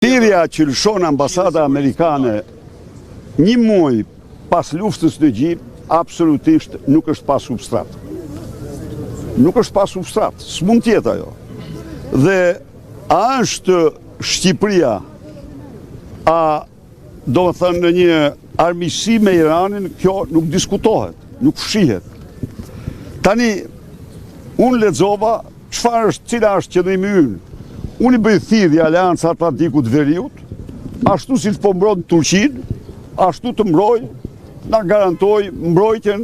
Thirrja që lëshon ambasada amerikane një muaj pas luftës në gji, absolutisht nuk është pa substrat. Nuk është pa substrat, s'mund të jetë ajo. Dhe a është Shqipëria a domethënë në një armiqësi me Iranin, kjo nuk diskutohet, nuk fshihet. Tani, unë lexova Çfarë është, cila është qëndrimi ynë? Unë i bëj thirrje Aleancës Atlantikut të Veriut, ashtu siç po mbron Turqinë, ashtu të mbrojë, na garantojë mbrojtjen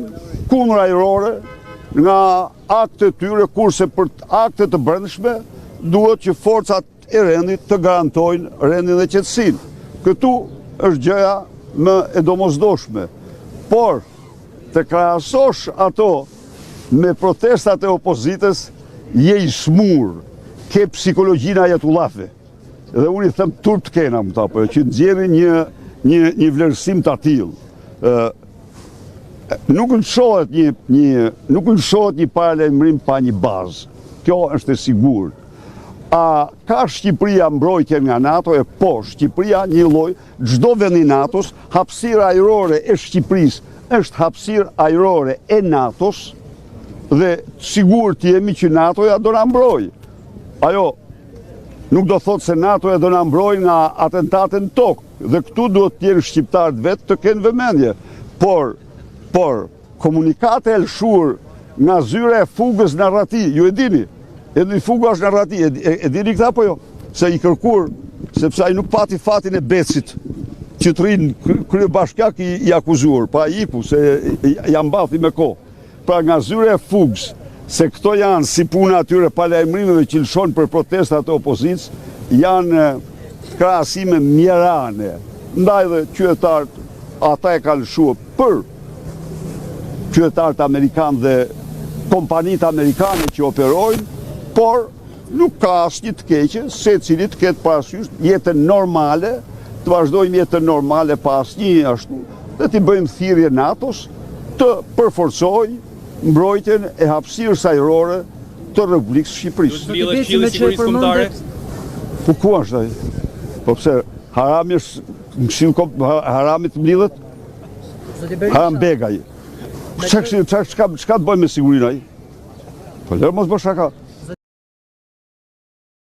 kundërajrore nga aktet e tyre, kurse për akte të brendshme duhet që forcat e rendit të garantojnë rendin dhe qetësinë. Këtu është gjëja më e domosdoshme. Por, të krahasosh ato me protestat e opozitës, je i smur, ke psikologjinë e ajatullahëve. Dhe unë i them turp të kenë më ta, po, që nxjerrin një, një, një vlerësim të atillë. Nuk lëshohet një, një, nuk lëshohet një paralajmërim pa një bazë. Kjo është e sigurt. A ka Shqipëria mbrojtje nga NATO? E po, Shqipëria një lloj, çdo vend i NATO-s, hapësira ajrore e Shqipërisë është hapësirë ajrore e NATO-s dhe sigurt jemi që NATO-ja do na mbrojë. Ajo nuk do thotë se NATO-ja do na mbrojë nga atentate në tokë dhe këtu duhet të jenë shqiptarët vetë të kenë vëmendje. Por, por, Komunikata e lëshuar nga zyra e Fugës në arrati, ju e dini, Endri Fuga është në arrati, e, e, e dini këtë apo jo? Se i kërkuar, sepse ai nuk pati fatin e Becit, që të rrijë kryebashkiak i, i akuzuar, pa i iku, se ia mbathi me kohë. Pra nga zyra e Fugës, se këto janë si puna atyre paralajmërimeve që lëshon për protestat e opozitës, janë krahasime mjerane. Ndaj dhe qytetarët, ata e kanë lëshuar për qytetarët amerikanë dhe kompanitë amerikane që operojnë, por nuk ka asnjë të keqe, secili të ketë parasysh jetën normale, të vazhdojmë jetën normale pa asnjë ashtu, dhe t'i bëjmë thirrje NATO-s të përforcojë mbrojtjen e hapësirës ajrore të Republikës së Shqipërisë. Do të mblidhet Këshilli i Sigurisë Kombëtare? Po ku është ai? Po pse Harami është në Këshill Harami të mblidhet? Haram Begaj. Çka çka çka çka të bëjë me sigurinë ai? Po lër mos bësh shaka.